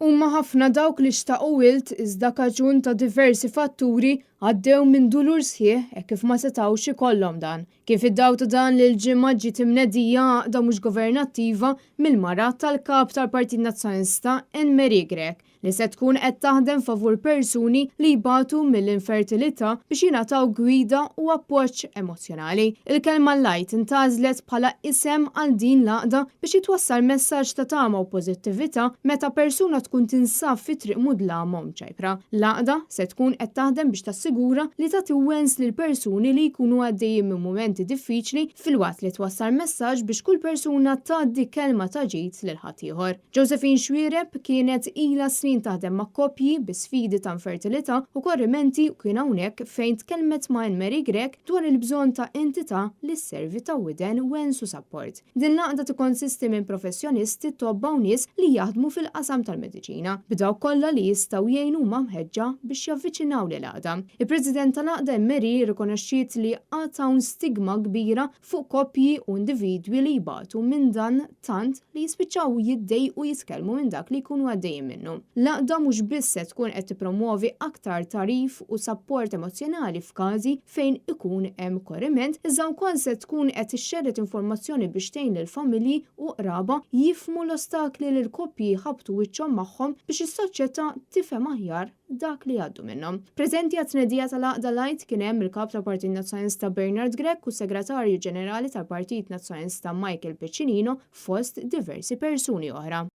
Huma ħafna dawk li xtaqu wild iżda kaġun ta' diversi fatturi għaddew minn dulur sħiħ hekk kif ma setgħux ikollhom dan. Kien fid-dawl ta' dan li l-Ġimgħa ġiet imnedija għaqda mhux governattiva mill-mara tal-Kap tal-Partit Nazzjonalista Anne Marie Grech li se tkun qed taħdem favur persuni li jbatu mill-infertilità biex jingħataw gwida u appoġġ emozzjonali. Il-kelma Light intgħażlet bħala isem għal din l-għaqda biex jitwassal messaġġ ta' tama u pożittività meta persuna tkun tinsab fi triq mudlama u mċajpra. L-għaqda se tkun qed taħdem biex tassigura li tagħti wens lil persuni li jkunu għaddejjin minn mumenti diffiċli filwaqt li twassal messaġġ biex kull persuna tgħaddi kelma ta' ġid lil ħaddieħor. Josephine Xuereb kienet ilha snin taħdem ma' koppji bi sfidi ta' infertilità u korrimenti u kien hawnhekk fejn tkellmet ma' Anne Marie Grech dwar il-bżonn ta' entità li sservi ta' widen, wens u sapport. Din l-għaqda tikkonsisti minn professjonisti, tobba u nies li jaħdmu fil-qasam tal-mediċina, b'dawk kollha li jistgħu jgħinu huma mħeġġa biex javviċinaw lill-għaqda. Il-President tal-għaqda Anne Marie rrikonoxxiet li għad hawn stigma kbira fuq koppji u individwi li jbatu minn dan tant li jispiċċaw jiddejqu jitkellmu minn dak li jkunu għaddejjin minnu. L-għaqda mhux biss se tkun qed tippromwovi aktar tagħrif u sapport emozzjonali f'każi fejn ikun hemm korriment, iżda wkoll se tkun qed ixxerred informazzjoni biex tgħin lill-familji u qraba jifhmu l-ostakli li l-koppji jħabbtu wiċċhom magħhom biex is-soċjetà tifhem aħjar dak li jgħaddu minnhom. Preżenti għat-tnedija tal-Għaqda Light kien hemm il-Kap tal-Partit Nazzjonalista Bernard Grech u s-Segretarju Ġenerali tal-Partit Nazzjonalista Michael Piccinino fost diversi persuni oħra.